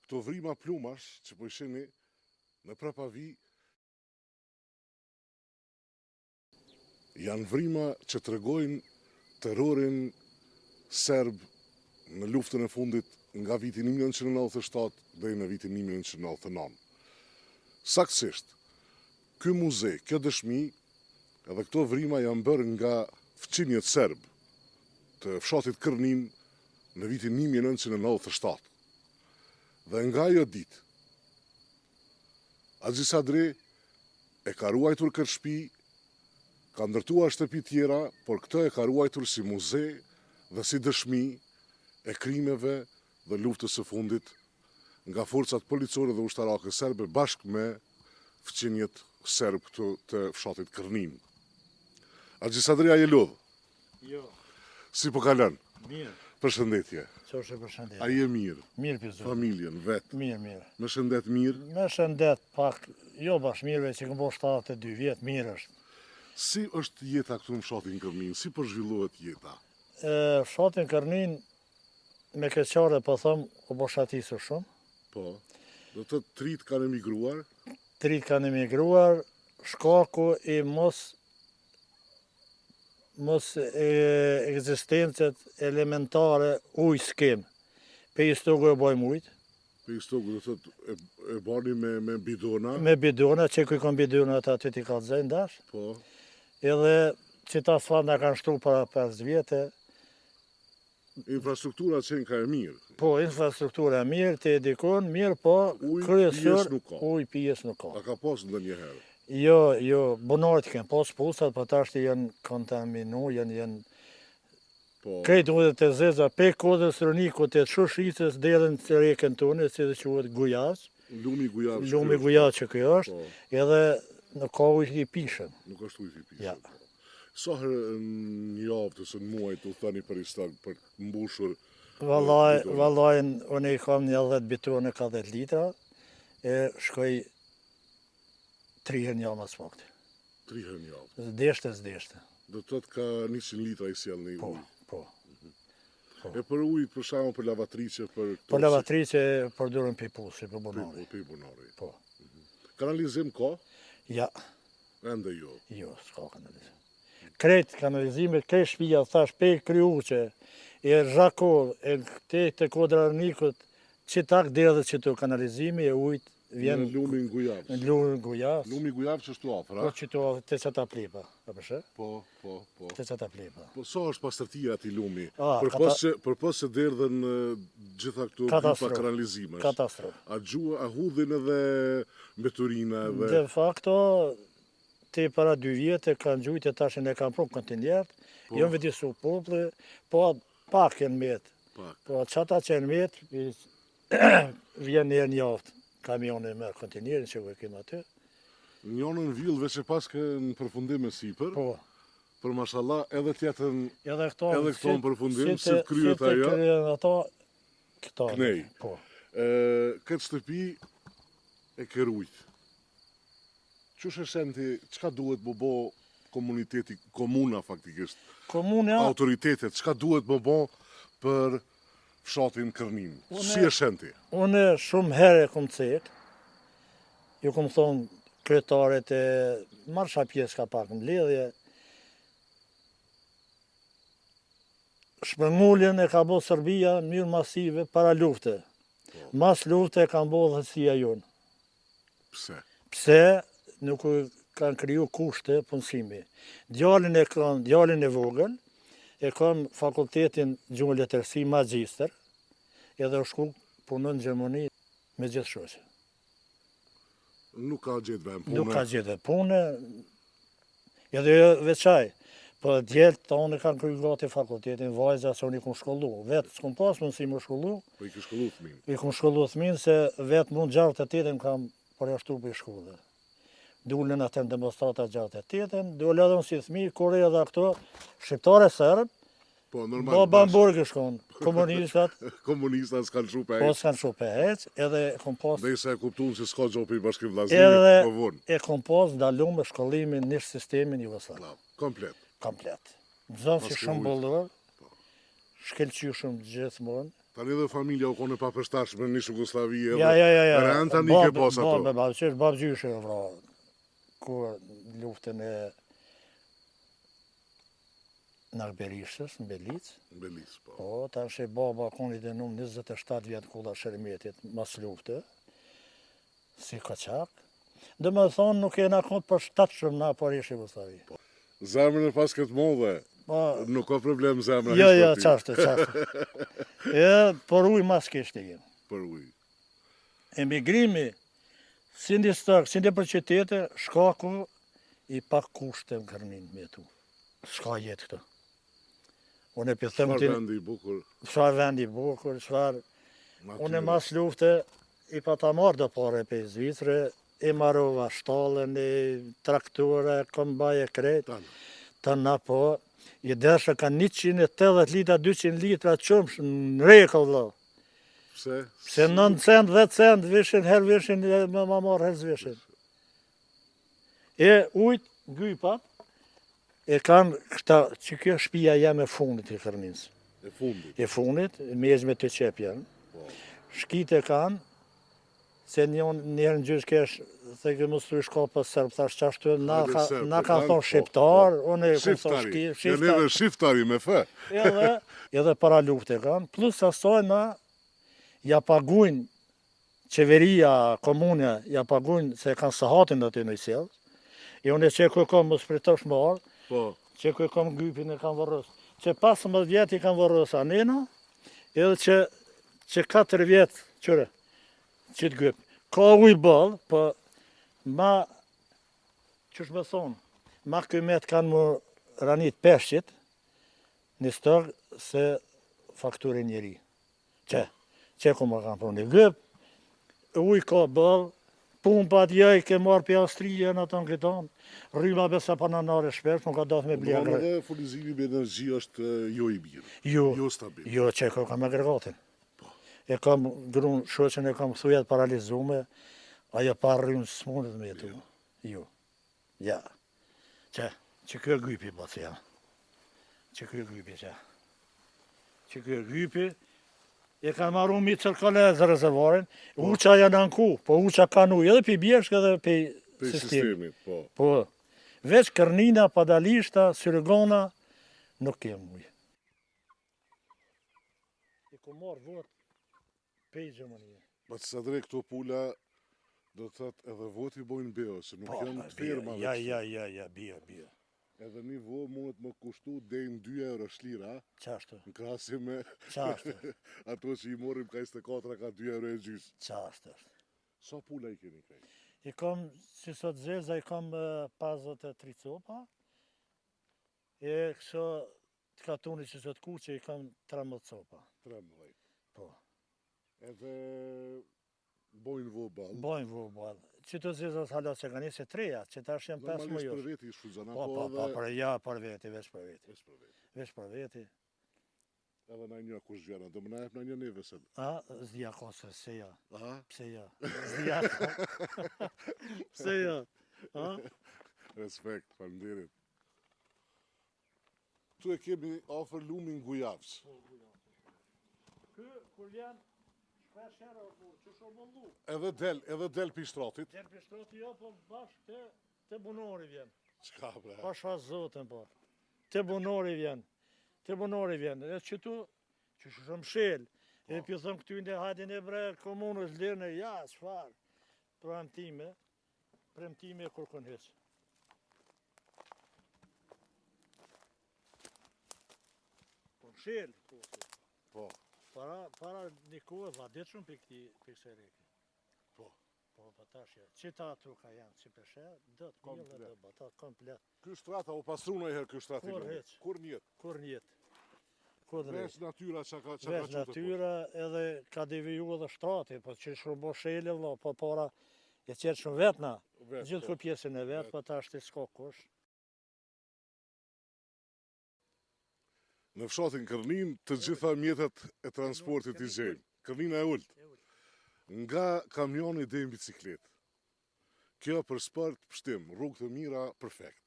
Këto vrima plumash që po i shihni në prapavijë janë vrima që tregojnë terrorin serb në luftën e fundit nga viti 1997 deri në vitin 1999. Saktësisht, ky muze, kjo dëshmi edhe këto vrima janë bërë nga fqinjët serbë të fshatit Kërninë në vitin 1997. Dhe nga ajo ditë, Haxhi Sadri e ka ruajtur këtë shpi, ka ndërtuar shtëpi tjera, por këtë e ka ruajtur si muze dhe si dëshmi e krimeve dhe luftës së fundit nga forcat policore dhe ushtarake serbe bashkë me fqinjët serbë këtu të fshatit Kërninë. Haxhi Sadri a je lodhë? Jo. Si po kalon? Mirë. Përshëndetje. Qofsh përshëndetje. A je mirë? Mirë për Zotin. Familjen, vetë. Mirë, mirë. Me shëndet mirë? Me shëndet pak, jo bash mirë, veç që kom bo 72 vjet, mirë është. Si është jeta këtu në fshatin Kërninë? Si po zhvillohet jeta? E, fshatin Kërninë, me keqardhje po thom, u boshatisur shumë. Po, do të thotë të rijtë kanë emigruar? Të rijtë kanë emigruar, shkaku i mos mos ekzistencës elementare ujë s'kem. Pej Istogu e bojmë ujt. Pej Istogu do thotë e, e bani me, me bidona? Me bidona, që ku i kom bidonat aty t'i kallzoj ndash. Po. Edhe qit asfalt na kanë shtu para 5 vjete, Infrastruktura qenka e mirë. Po, infrastruktura e mirë, te dikun, mirë, po, kryesor, ujë pijes nuk ka. A ka pas ndonjëherë? Jo, jo, bunarët kanë pas pusat, po tashti janë kontaminu, janë, janë, po. krejt ujët e zeza, pe kodrës Rënikut e Shushicës, deri në rekën tonë, e cila quhet Gujavc. Lumi Gujavc. Lumi Gujavc që kjo është, po. edhe nuk ka ujë i pijshëm. Nuk është ujë i pijshëm. Ja. Po. Sa herë në javë ose në muaj të udhëtoni për Istog për të mbushur Vallaj, vallaj, unë i kam një 10 bitone ka 10 litra, e shkoj tri herë në javë ma s'pakti. Tri herë në javë? Deshte, s'deshte. Do të thotë ka 100 litra i sjellni po, ujë? Po, mhm. po. E për ujë, për shembull, për lavatriçe, për... Për lavatriçe përdorim prej pusi, prej bunari. Prej bunari. Po. Mhm. Kanalizim ka? Ja. Ende jo. Jo, s'ka kanalizim. Krejt kanalizimet, krejt shpia, thash, pej Kryuqe, e Zhakovë, e këte të kodra Rënikut, qitak derdhet qitu kanalizimi e ujt vjen... Në lumin Gujavc. Në lumin Gujavc. Lumi Gujavc është afër, a? Po, qitu te qata plepa, a po sheh? Po, po, po. Te qata plepa. Po, sa është pastërtia e atij lumi? A, përpos që, përpos që derdhen gjitha këto gypa kanalizimesh. Katastrofë. A gjuha, a hudhin edhe mbeturina edhe... De facto, te para dy vjetë kanë gjujtë e tashin e kanë pru kontinjerët, po. jo vedisu populli, po pak janë metë. Pak. Po qata që janë metë, vjen një herë në javë kamioni me kontinjerin që e kemë aty. Njënën vilë veç e paske në përfundim e sipër. Po. Për mashallah edhe tjetën edhe këto edhe këto në përfundim si të kryet ajo. Si të kryet ato këto. Knej. Po. Ë këtë shtëpi e ke rujt. Qysh e sheh ti, çka duhet me bo komuniteti, komuna faktikisht? Komuna autoritetet, çka duhet me bo për fshatin Kërninë? Si e sheh ti? Unë shumë herë e kom cek, ju kom thonë kryetarit e marrsha pjesë ka pak mbledhje, shpërnguljen e ka bo Serbia në mënyrë masive para lufte. Po. Mas lufte e kanë bo dhesia jonë. Pse? Pse nuk kanë kriju kushte punësimi. Djalin e kam, djalin e vogël, e kam fakultetin gjuhë letërsi magjistër, edhe u shku punon në Gjermani me gjithë shoqe. Nuk ka gjetë vend pune. Nuk ka gjetë vend pune. Edhe jo veç ai. Po djeltë tonë kanë kry gati fakultetin, vajza se unë i kom shkollu. Vetë s'kom pas mundësi me shkollu. Po i ke shkollu fëmin? I kom shkollu fëmin se vetë mu n'68 më kanë përjashtu prej shkolle. Dulën atë në demonstrata 68-ën, dulën edhe unë si fëmi, kur edhe këto shqiptarë e serbë, Po, normal. Baba në burg shkon, komunistat. Komunistat s'kanë lshu pe Po, s'kanë lshu pe hec, edhe e kom pas... Dhe se e kuptun se s'ka gjo prej bashkim vllaznim, po vonë. Edhe e kom pas ndalume shkollimin në sistemin Jugosllav. Komplet. Komplet. Nxënësi shembullor, po. shkëlqyshëm gjithmonë. Tani edhe familja u konë e papërshtatshme në Jugosllavi edhe Ja, ja, ja, ja. Rënë tani ke pas ato. Babë, babë, që është babgjyshi u vra, kur luftën e Nak Berishës, në Belicë. Në Belicë, po. Po, tash e baba kon i dënum 27 vjet kulla Shermetit, mas lufte, si kaçak. Do me thonë, nuk jena konë përshtatshëm na për ish Jugosllavi. Po. Zemrën e paske të madhe, po, nuk ka problem zemra Jo, jo, qashtu, qashtu. E, për ujë mas kishte jem. Për ujë. Emigrimi, si në Istog, si nëpër qytete, shkaku i pak kushte në Kërninë me jetu. S'ka jetë këtu. Unë e po them Çfarë vendi i bukur. Çfarë vendi i bukur, çfarë... Unë mas lufte i pata marrë do pare prej Zvicre, i marova shtallën, i traktorë, kombaje krejt. Të na po, i desha ka 180 litra, 200 litra qumsht në rekull, vëlla. Pse? Se 9 cent, 10 cent, vishin, herë vishin, me ma marrë, herë s'vishin. E ujt, gypat, e kanë këta, që kjo shpia jem e fundit e Kërninës. E fundit? E fundit, mezme të qep janë. Po. Shkit e kanë, se një herë në gjysh kesh, the ke mos thuj shka për serb, thash qashtu, na ka, na ka thonë po, shqiptar, po. unë e kom thonë shki, shqiftari. Ja neve shqiftari me fë. Edhe, edhe para lufte kanë, plus asaj na ja pagujnë qeveria, komuna, ja pagujnë se kanë sahatin aty në Isell. E unë e që ku e kam, mos pritosh më ardhë, po. që ku e kam gypin e kam vorros. Që 15 vjet i kam vorros anena, edhe që, që 4 vjet, qyre, Qit gyp. Ka ujë boll, po ma, qysh me thonë, ma kymet kanë mu ranit peshqit, në Istog, se faktori njeri. Që, që ku më kanë pru një gyp, ujë ka boll, pumpat jo i ke marrë prej Austrie në aton këton, rryma besa pa në nare shpesh, nuk ka dasht me blerë. Në edhe furnizimi me energji është jo i mirë, jo, jo stabil. Jo, që e kam agregatin. Po. E kam grun, shoqen e kam thuja të paralizume, ajo pa rrymë s'mundet me jetu. Jo. Ja. Që, që kjo gypi, po ja. Që kjo gypi, që. Që kjo gypi, e kanë marru mi cërkole zë rezervarin, po. Uça janë anku, po uça kanë ujë, edhe pi bjeshkë edhe pi sistemit. Po. Po. Veç Kërnina, Padalishta, Syrgona, nuk kemë ujë. I ku marrë vot pej Gjermanie. Po të sadre këto pula do të thotë edhe vot i bojnë bio, se nuk po, janë të firmave. Ja, ja, ja, ja, bio, bio. Edhe një vo mundet më kushtu deri në 2 euro shlira. Qashtu. Në krahasim me Qashtu. ato që i morrim ka 24 ka 2 euro e gjysë. Qashtu. Sa pula i keni krejt? I kam, si sot zeza, i kam 53 copa. E këso Të katunit që sot kuqe i kam 13 copa. 13. Po. Edhe bojnë vo boll. Bojnë vo boll. Që të zezat hala që kanë nisë treja, që tash janë 5 Normalisht mujor. për veti i shfrytëzon Po, apo po, po, edhe për ja, për veti, veç për veti. veç për veti. Veç për veti. Edhe na një kush vjen, do më na jep na një neve se. A, s'dia ka se, se ja, A? pse ja. S'dia ka. Pse ja. A? Respekt, faleminderit. Këtu e kemi afër lumin Gujavc. Ky kur vjen shpesh herë o burr, qysh o bollu. Edhe del, edhe del pi shtratit. Del pi shtrati jo, po bash te te bunori vjen. Çka bre? Pasha zotin po. Te bunori vjen. Te bunori vjen. E qëtu, që shumë shel. E po. po thon këty në hajde ne bre komunës lënë, ja, çfarë? Premtime, premtime kurkun hiç. Po mshel, po. Po. Para, para një kohë vadit shumë për këti, për kësaj reke. Po. Po, po tash jo. Qita ato ka janë, që peshe, do të mirë dhe do bata, komplet. Ky shtrat, a u pastru ndonjëherë ky shtrat i Kur lumit? hiç. Kur njet? Kur njet. Kur Veç natyra që ka që ka Veç natyra edhe ka deviju edhe shtrati, po që shumë bo shele, vlla, po para e qetë shumë vetë na. Gjithë po. ku pjesën e vetë, po tash ti s'ka kush. Në fshatin Kërninë, të gjitha mjetet e transportit i gjejmë. Kërnina e ulët. Nga kamioni deri në bicikletë. Kjo për sport, pështim, rrugë të mira, perfekt.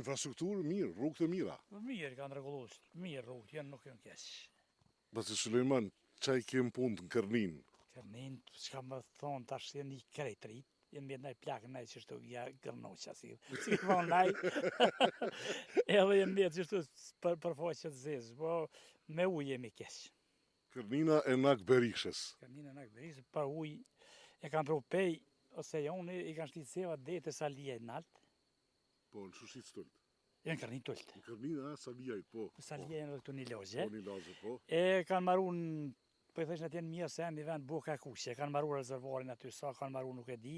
Infrastrukturë mirë, rrugë të mira. Mirë kanë rregullu, mirë rrugët janë, nuk janë keq. Baci Sulejman, Ça i kem punët në Kërninë? Kërninë, çka me thonë, tash janë i krejt rrit, janë mjetë naj plakë, naj qështu, ja gërnoqa, si, si thonë naj, edhe janë mjetë qështu për, për faqe të zezë, po me ujë jemi keq. Kërnina e Nak Berishës. Kërnina e Nak Berishës, për ujë, e kanë pru pej, ose joni, i kanë shti ceva deri te Saliaj nalt. Po, në Shushicë t'ulët. Jo, në Kërninë t'ulët. Në Kërninë, a, Saliaj, po. Po Saliaj janë edhe këtu një lagje. Po, një lagje, po. E kanë maru në, po i thëshin atje në mirë se një vend Boka e Kuqe, kanë maru rezervarin aty, sa kanë maru nuk e di.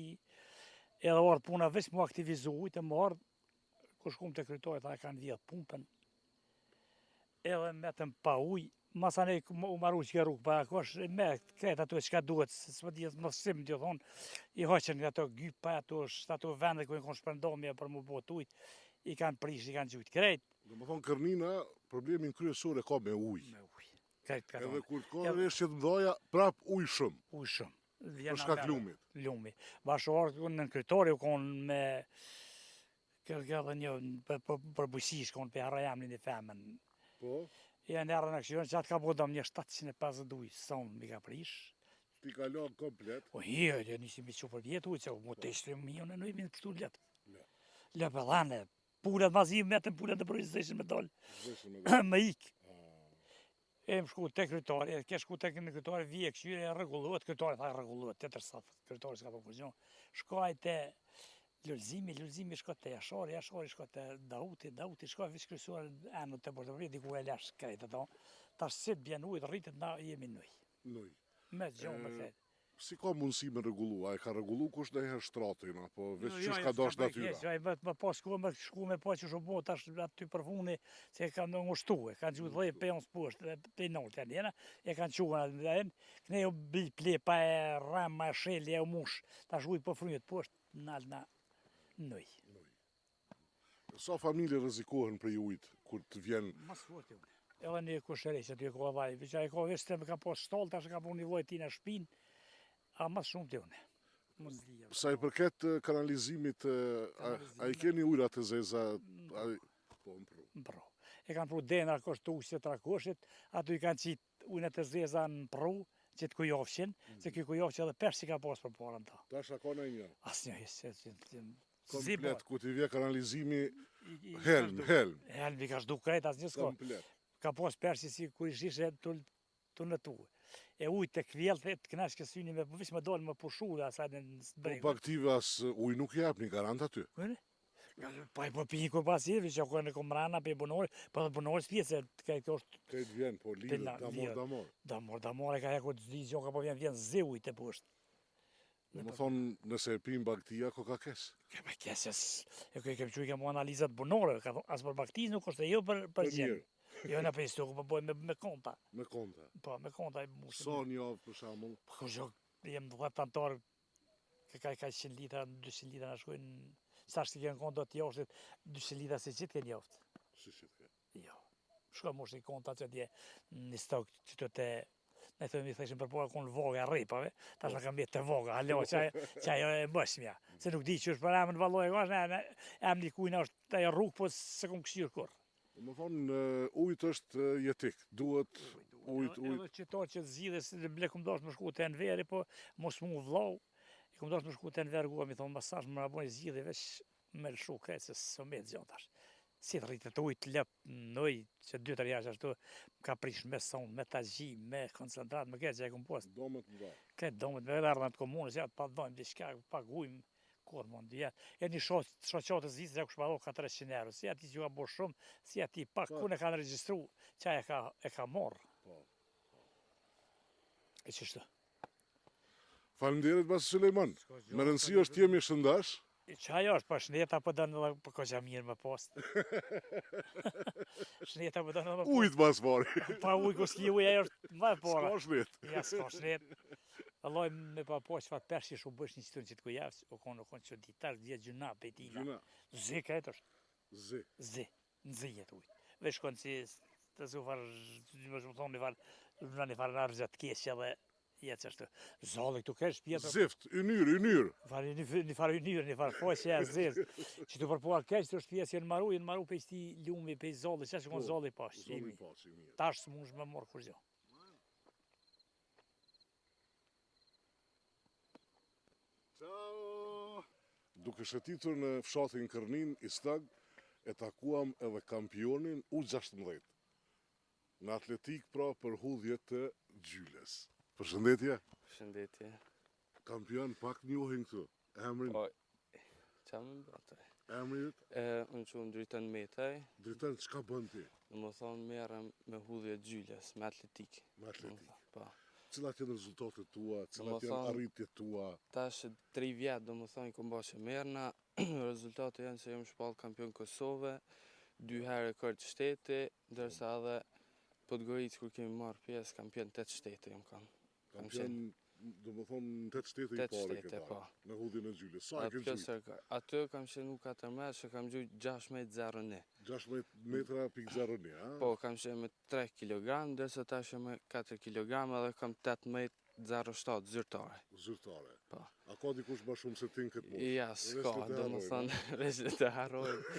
Edhe ardhë puna veç mu aktivizu, ujtë e marrë, kur shkum te kryetari, tha e kanë vjedhë pumpën. Edhe metëm pa ujë, masanej u maru që ke rrugë para kosh, me krejt ato çka duhet, s'po di më sim të thonë, i hoqën nga ato gypa, ato ato vende ku i kanë shpërndomje për mu bo ujt, i kanë prish, i kanë gjujt krejt. Domethonë Kërnina, problemin kryesor e ka me ujë. Me ujë. Krejt ka Edhe kur të ka reshje të mëdha, prap ujë shumë. Ujë shumë. Për shkak lumit. Lumi. Bash u ardhë nënkryetari u konë me Kërë edhe një për, për, për bujqësi shkon pe harroj emrin e femën. Po. Ja në erën e këshirën, që atë ka bo dëm një 750 ujë, son mi ka prish. T'i ka lënë komplet. Po hi, e nisi mi çu për vjet ujë, se mu të ishte mi unë në mi pështu lëp. Lëp edhe anë, pulat mazi metën pulat të përgjithë zëshin me dal. Zëshin me dal. Me ik. E më shku te kryetari, e ke shku te kryetari, vije këshyre, e rregullohet, kryetari tha rregullohet, tjetër sa, kryetari s'ka po kurgjo. Shkoj te Lulzimi, Lulzimi shko te Jashari, Jashari shko te Dauti, Dauti shko veç kryesor emër të bortë, diku e lash krejt ato. Tash si të bjen ujë, rritet na jemi n'ujë. N'ujë. Me gjo me krejt. Si ka mundësi me rregullu? A e ka rregullu kush ndonjëherë shtratin apo veç Jo, qysh ka dashtë natyra? Jo, ai vetë më pas shku me shku me pa qysh u bo tash aty përfuni se e kanë ngushtu, e kanë gjutë dhe pe unë poshtë dhe pe nalt janë jena, e kanë çu atë në këne u bi plepa e rama e shelja e u mush, tash ujë po fryhet poshtë nalt na n'ujë. Sa familje rrezikohen prej ujit kur të vjen? Ma s'forti unë. Edhe një kushëri që aty e ka vaj, veç ai ka veç të më ka pas stall, tash e ka bu një vllai tina shpinë, a ma s'shumti unë. Sa i përket kanalizimit, a i keni ujërat e zeza? Po, në pru. Në pru. E kanë pru deri n'Rakosh të Ushqit të Rakoshit, aty i kanë qitë ujnat e zeza në pru, qitë Kujofqin, mm. se ky Kujofqi edhe peshq i ka pas përpara në ta. Tash a ka ndonjë? Asnjë, se, se, se, Komplet, ku t'i vje kanalizimi, helm, helm. Helm, i ka zhdu krejt, asnjë s'ka. Komplet. Ka pas peshq si kur i shishe të të në tu. E ujë të kvjell të të knaqë syni me veç me dalë me pushu dhe asaj në bregu. Po bagëtive as ujë nuk jepni, garant aty. Këne? Po i po pinë kur pas jevi, që ku në komrana pe bunorë, po dhe bunorë s'pjetë, se këtë kjo është... Këtë vjen, po lidhet, damor, damor. Damor, damor, e ka hekur të zdi gjoka, po vjen, vjen zi ujë të poshtë. Domethonë, nëse e pinë bagëtia, ko ka keq. Ke me keq, e ke kem çu i kem analizat bunorëve, ka thonë as për bagëti nuk është e jo për për gjë. Jo na për istoku, po bëjmë me, me konta. Me konta. Po, me konta i mushim. Sa një javë për shembull? Po ku jo, jem 10 antar, ka ka ka 100 litra, 200 litra na shkojnë. Sa është kanë konta të jashtit, 200 litra si qitë kanë jaft. Si qitë ke. Jo. Shko mush i konta që atje në stok që të te Ne themi i thëshim përpara kun vaga e rrepave, tash na ka mbetë te vaga, hala që që ajo e mëshmja. Se nuk di qysh për emrin vallai e ka, ne emri kujna është ajo rrugë, po s'e kom kqyr kurrë. Domethonë, ujt është jetik, duhet ujt, ujt. Edhe qëto që zgjidhe, se ble kum dasht me shku te Enveri, po mos mu vllau, i kum dasht me shku te Enveri, gua mi thonë, masazh më na boni zgjidhje veç me lëshu krejt se s'o met gjo tash. Si të rritet ujt lëp në ujë, që dy tre javë ashtu, më ka prish me son, me tagji, me koncentrat, me krejt që e kom pas. Domet më dha. Krejt domet me ardhën të komunës, ja të pa dojmë diçka, pagujmë, kur mund dy jetë. E një shoqatë të Zvicrës, ja kush pa ka 300 euro, si ati që ka bo shumë, si ati pak, ku e kanë regjistru, që e ka, e ka morë. Po. E qështu. Faleminderit Basi Sulejman. Me rëndësi është të jemi shëndosh. Që ajo është, po shneta po don edhe po koqa mirë me pas. Shneta po don edhe me pas. Ujt mas pari. Pa ujt ku s'ki ujë ajo është më e para. S'ka shnet. Ja s'ka shnet. Vallai me pa po çfarë peshqish u bësh një qitun qitë ku javë, u konë u konë çudi tash vjet gjynah pe tina. Gjynah. Zi krejt është. Zi. Zi. Nxihet ujt. Veç shkon si të zu farë, më shumë thonë, një farë, në një farë nërë të keqe edhe jetë që ashtu. Zalli këtu kesh pjetë. Zift, ynyrë, ynyrë. Farë, një, një farë ynyrë, një farë faqe e zezë. Që të përpua keq të është pjesë janë maru, janë maru pej këtij lumi, pej zalli, që që konë po, zalli pa, Zalli pa, si mirë. Tash s'munsh me marrë kurgjo. Duke shëtitur në fshatin Kërninë, Istog, e takuam edhe kampionin U16. Në atletikë pra për hudhje të gjyles. Përshëndetje. Përshëndetje. Kampion pak njohin këtu. Emrin? Po, qa më bëte? Emri yt? E, unë quhem Dritan Metaj. Dritan, çka bën ti? Domethonë, merrem me hudhje gjyles, me atletikë. Me atletikë. Po. Cilat janë rezultatet tua, cilat janë arritjet tua? Tash 3 vjet, domethonë, kom ba që merrna, rezultatet janë se jam shpall kampion Kosove, dy herë rekord shteti, ndërsa edhe Podgoricë kur kemi marrë pjesë, kampion 8 shtete jam kanë. Kampion, domethonë, në 8 shtete i pari ke dalë, po. në hudhjen e gjyles. Sa e ke gjujtë? Aty kam qenë U14 që kam gjujtë 16.01. 16 metra pikë 01, a? Po, kam qenë me 3 kg, ndërsa tash jam me 4 kg edhe kam 18.07 zyrtare. Zyrtare. Po. A ka dikush ma shumë se ti në këtë moshë? Ja, s'ka, domethonë, veç le të harrojmë.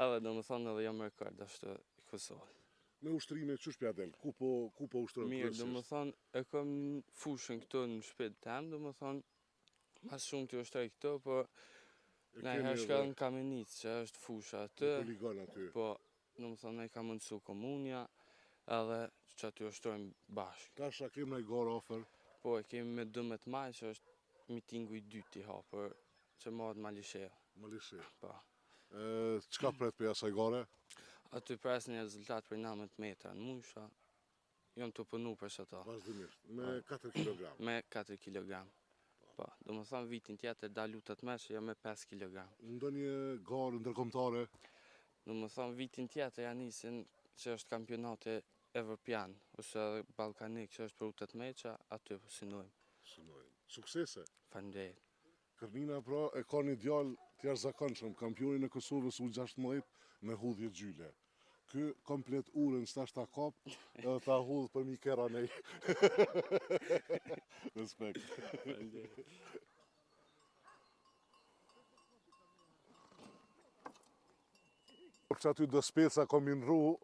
Edhe domethonë edhe jam rekord ashtu i Kosovës. Me ushtrime qysh pja del? Ku po ku po ushtron Mirë, domethonë, e kam fushën këtu në shtëpi tem, domethonë, ma shumë të ushtroj këtu, po na herë shkoj në Kamenicë, që është fusha aty. Në poligon aty. Po, domethonë, na i ka mundësu komunja, edhe që aty ushtrojmë bashkë. Tash a kemi naj garë afër? Po, e kemi me 12 maj, që është mitingu i dytë i hapur, që mahet Malishevë. Malishevë. Po. E, çka pret prej asaj gare? Aty pres një rezultat për 19 metra në musha. Jam tu punu për qato. Vazhdimisht, me 4 kg. Me 4 kg. Po, domethonë vitin tjetër dal U18 që jam me 5 kg. Ndonjë garë ndërkombëtare? Domethonë vitin tjetër ja nisin që është kampionati evropian ose edhe ballkanik që është për U18, aty po synojmë. Synojmë. Suksese. Faleminderit. Kërnina pra e ka një djalë të jashtëzakonshëm, kampionin e Kosovës U16 në hudhje gjyle. Ky komplet urën s'tash ta kap edhe ta hudh për mi kera nej. Respekt. Që aty do speca kom i nrru,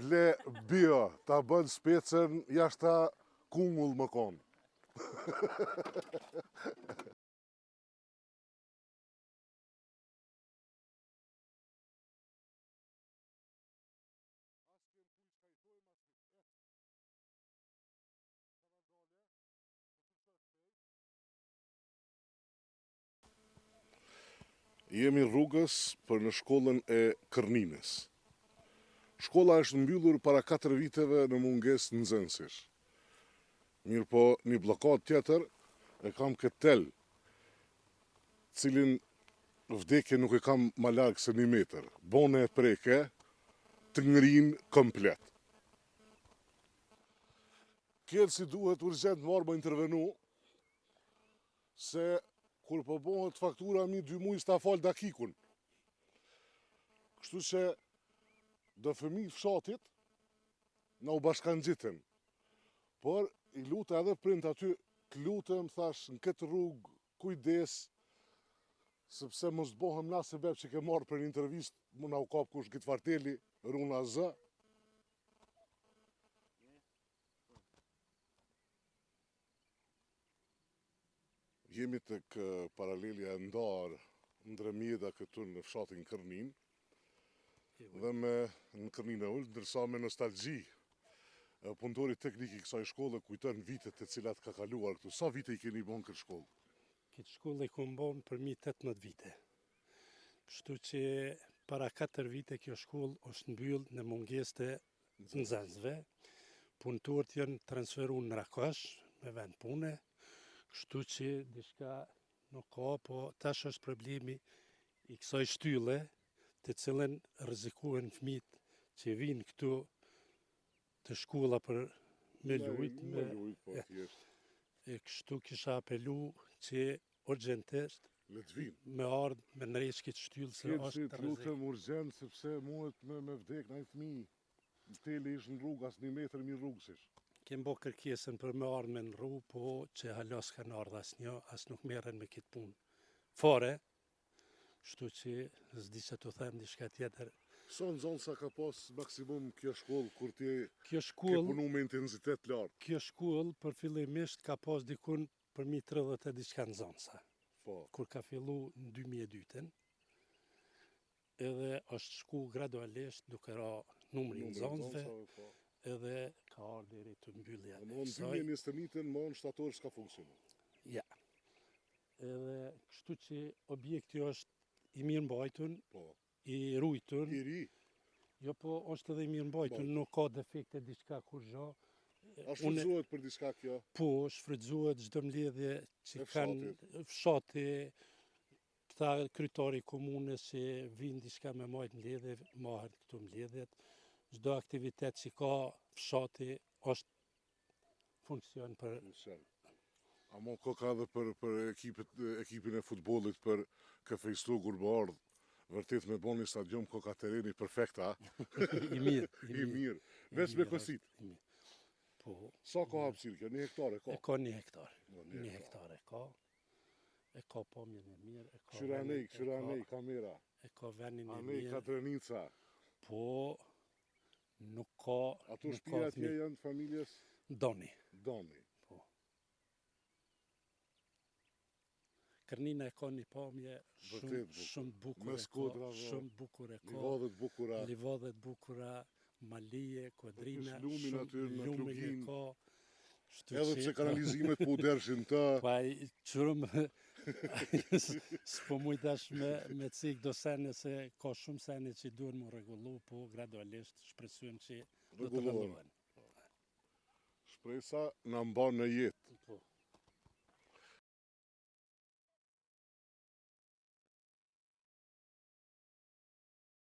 ple bio, ta bën specën jashta kungull më konë. Jemi rrugës për në shkollën e Kërninës. Shkolla është mbyllur para 4 viteve në mungesë nxënësish. Mirëpo, një bllokadë tjetër e kam këtë tel, cilin vdekje nuk e kam ma larg se një metër. Bone e preke, të ngrin komplet. Kjelë si duhet urgjent marrë më intervenu, se kur po bohet faktura mi dy muj s'ta fal dakikun. Kështu që do fëmijë fshatit na u bashkangjitën. Por i luta edhe prind aty, të lutem thash në këtë rrugë kujdes, sepse mos të bohem na sebeb që ke marrë për një intervistë, mu na u kap kush këtë farteli, runa zë. Jemi tek paralelja e ndarë Ndremjeda këtu në fshatin Kërninë dhe me në Kërninë e Ulët, ndërsa me nostalgji punëtori teknik i kësaj shkolle kujton vitet të cilat ka kaluar këtu. Sa vite i keni bon këtë shkollë? Këtë shkollë e kom bon përmi 18 vite. Kështu që para 4 vite kjo shkollë është mbyllë në mungesë të nxënësve. Punëtorët janë transferu në Rakosh me vend pune, kështu që diçka nuk ka, po tash është problemi i kësaj shtylle, të cilën rrezikohen fëmijët që vinë këtu të shkolla për me lujt, me lujt, po thjesht. E kështu kisha apelu që urgjentisht Le të vinë. Me ardhë me ndreq këtë shtyllë se është të rrezik. Lutem urgjent sepse muhet me, me vdek naj fëmijë. Teli ish në rrugë, as një metër mi rrugë s'ish. Kem bo kërkesën për me ardhë me ndrru, po që hala s'kanë ardhë asnjë, as nuk merren me këtë punë. Fare, kështu që s'di që të them diçka tjetër. Sa nxënësa ka pas maksimum kjo shkollë kur ti kjo shkollë, ke punu me intensitet lartë? Kjo shkollë për fillimisht ka pas dikun përmi 30 e diçka nxënësa. Po. Kur ka fillu në 2002-ën, edhe është shku gradualisht duke ra numri i nxënësve, po. edhe ka ardhur deri te mbyllja e Në kësaj. 2021-ën, më në shtator s'ka funksionu. Ja. Edhe kështu që objekti është i mirë mbajtun, Po. i rujtun, I ri. jo po është edhe i mirë mbajtun, nuk ka defekte diçka kurgjo. A shfrytëzohet për diçka kjo? Po, shfrytëzohet çdo mbledhje që E kanë fshati, këta kryetari i komunës që vinë diçka me majt mbledhje, mahen këtu mbledhjet. Çdo aktivitet që ka fshati është funksion për Funksion. Amo ko ka edhe për, për ekipet, ekipin e futbollit për KF Istogu kur më ardhë, vërtet me bo një stadium ko ka tereni perfekt, a? i mirë, I mirë. Veç me mirë kosit. është, i mirë. Po, Sa ka hapësirë kjo? Një hektar e ka. e ka një hektar. Po, Një hektar e ka. E ka pamjen e mirë, e ka Kqyra venin- anej, e kqyra ka- anej, kamera. E ka venin e Anej, mirë. Katrenica. Po, nuk ka Ato nuk shtëpia ka atje fëmijë. janë të familjes Doni. Doni. Po. Kërnina e ka një pamje shumë Vërtet bukur. shumë të bukur Mes e ka, kodrave, shumë bukur e ka. Livadhe të bukura. Livadhe të bukura, malije, kodrina, Po, lumin shumë aty në lumin e Klugin. ka. Kështu Edhe që- pse kanalizimet po u dershin të, Pa, i qërëm, s'po muj tash me, me cik do sene se ka shumë sene që duhen mu rregullu, po gradualisht shpresojmë që do të Rregullohen. rregullohen. shpresa na mban në jetë. Po.